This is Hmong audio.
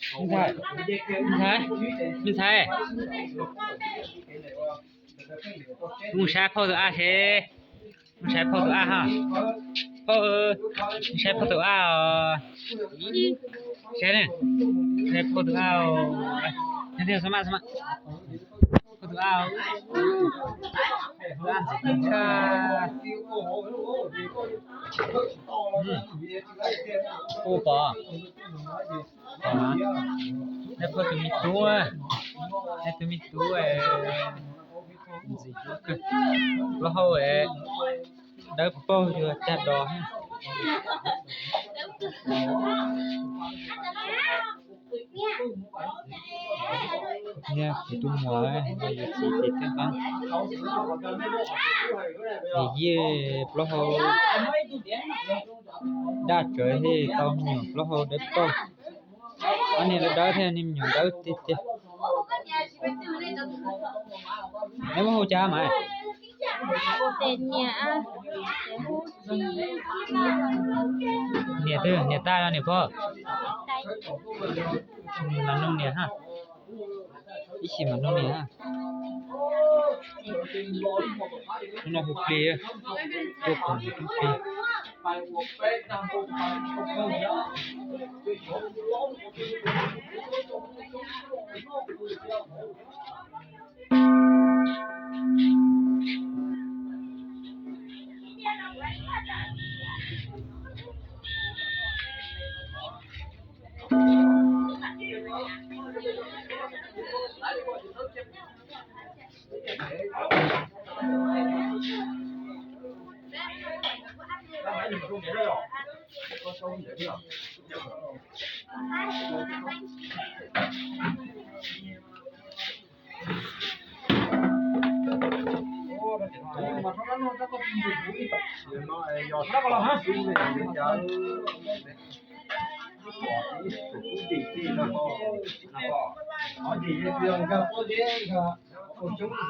Me ntxhais, me ntxhais, mus saib phauj tus ab seb. Mus saib phauj tus ab ha. Phauj, mus saib phauj tus ab os. Saib ne, saib phauj tus ab os. Phauj tus ab, phauj tus ab, ntxim tshaj. Ub, pom, pom, neb phauj tus me tub, neb tus me tub ntxim hlub kawg. Plaub hau dawb paug yog cag dos. Yog kuv tus muam, yog yus txiv ces thiaj nqa. Yim yij plaub hau daj tsawv thiaj tau me nyuam plaub hau dawb paug. Ob niag dawb dawb thiab niag me nyuam dawb tiag tiag. Neb muab hu cas mas? Niam twg, niam tais los niam pog? Mas nug niam ha. Ib chim mas nug niam ha. Hnub no hu plig, tuaj koom tus tub plig.